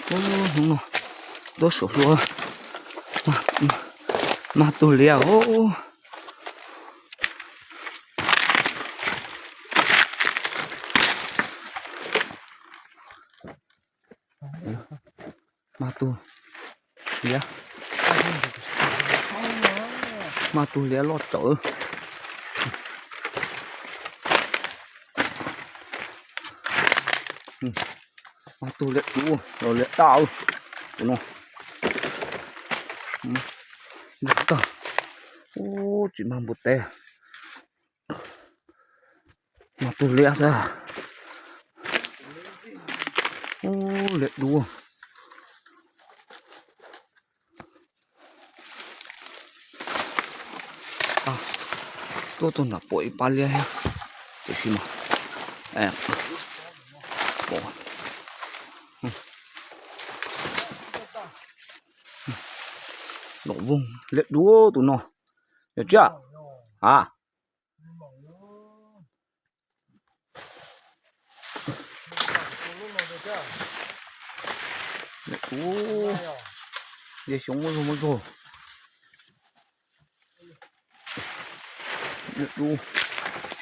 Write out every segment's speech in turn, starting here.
Hnub no tuaj saum hlua, mag tug liab os. Mag tug liab, mag tug liab loj tsawv. Mag tug liab dub los liab daj tus no. Ub, tsis mag npua teb. Mag tug liab xwb. Ub, liab dub. Tuaj txog nram pom ib pab liab thiab, tiam sis mas pom Nom Voog liab dub tus no, yog tsis a? Liab dub, yog xyoob muaj zog muaj zog. Liab dub,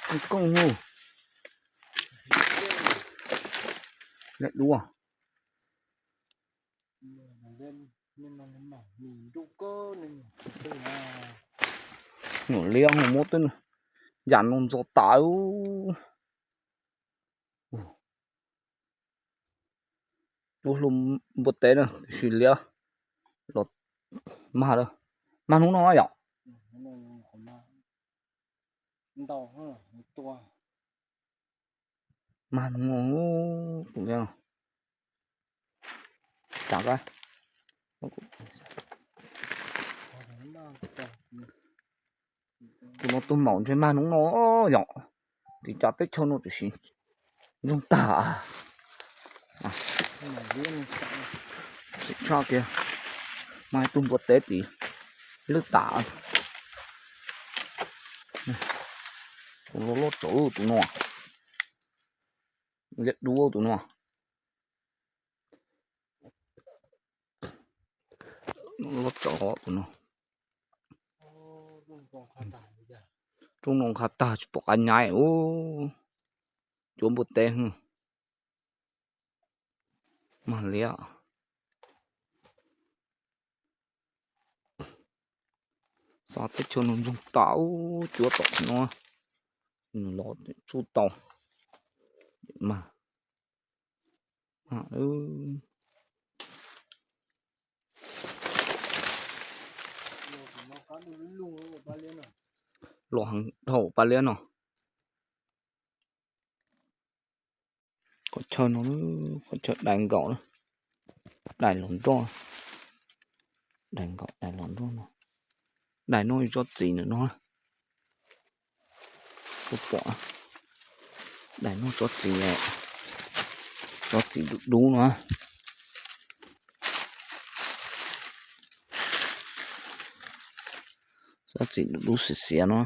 kooj kooj, liab dub. Nyuam liab ho muab tej yam no ntxo tas. Tuaj hlua npua teb na, tiam sis liab los mag, mag hnub no yom. Mag hnub no, tus liab no. Tus no tuaj maum ntshe mag hnub no yom. Tim cov teb chaws no tiam sis ntsoog tag. Tshaj kiag, mag ib tug npua teb tim lwj tas. Tus loj loj tsawv tus no, liab dub tus no. Loj tsawv tus no. Rooj no nqha tag tsis pom qab nyaib ub. Cuab npua teb, mag liab. Xav teb chaws no ntsoog tas ub, cuab tom no, nws los tsuj tau. Mag, los heev dhau pab liab no. Qhov chaw no, qhov chaw dais nkaum, dais los nroj, dais nkaum dais los nroj no. Dais noj tsob txiv ntawm no. Kuv pom dais noj tsob txiv, tsob txiv dub dub no. Tsob txiv dub dub xiav xiav no.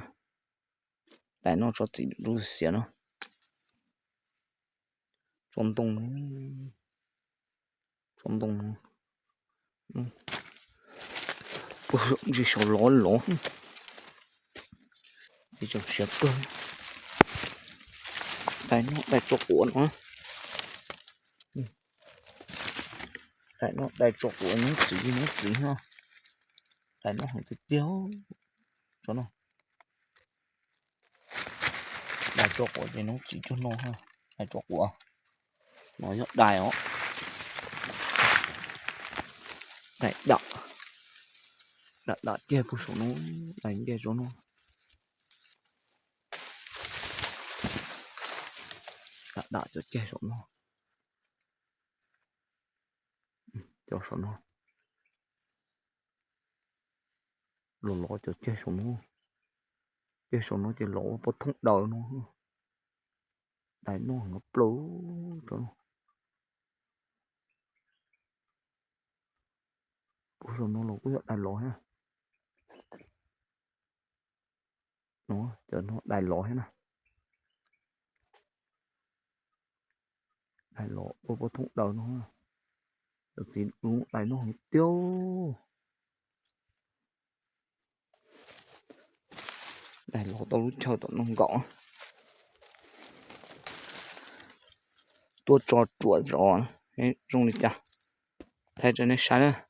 Dais noj tsob txiv dub dub xiav xiav no. Tsob ntoo, tsob ntoo no. Puag saum ntsis saud lov lov. Txiv tseem siav kawg. Dais noj dais tso quav no. Dais noj dais tso quav, noob txiv noob txiv no. Dais noj heev tiag tiag. Tso no. Dais tso quav ces noob txiv cuag no. Dais tso quav no yog dais os. Dais dam, dam dam tiag puag saum no, dais ncej tso no. Dam dam cov ceg saum no. Cov saum no, los lov cov ceg saum no. Ceg saum no ces lov ua pov thooj daws no. Dais noj heev plaws cov no. Puag saum no los kuj yog dais lov thiab. No, cov no dais lov thiab na. Dais lov ua pov thooj daws no. Cov txiv dub dais loj heev tiag. Dais los tau lub chaw tom no nkaum. Tuaj tso ruam zov zoo li cas thaij rau nej saib na.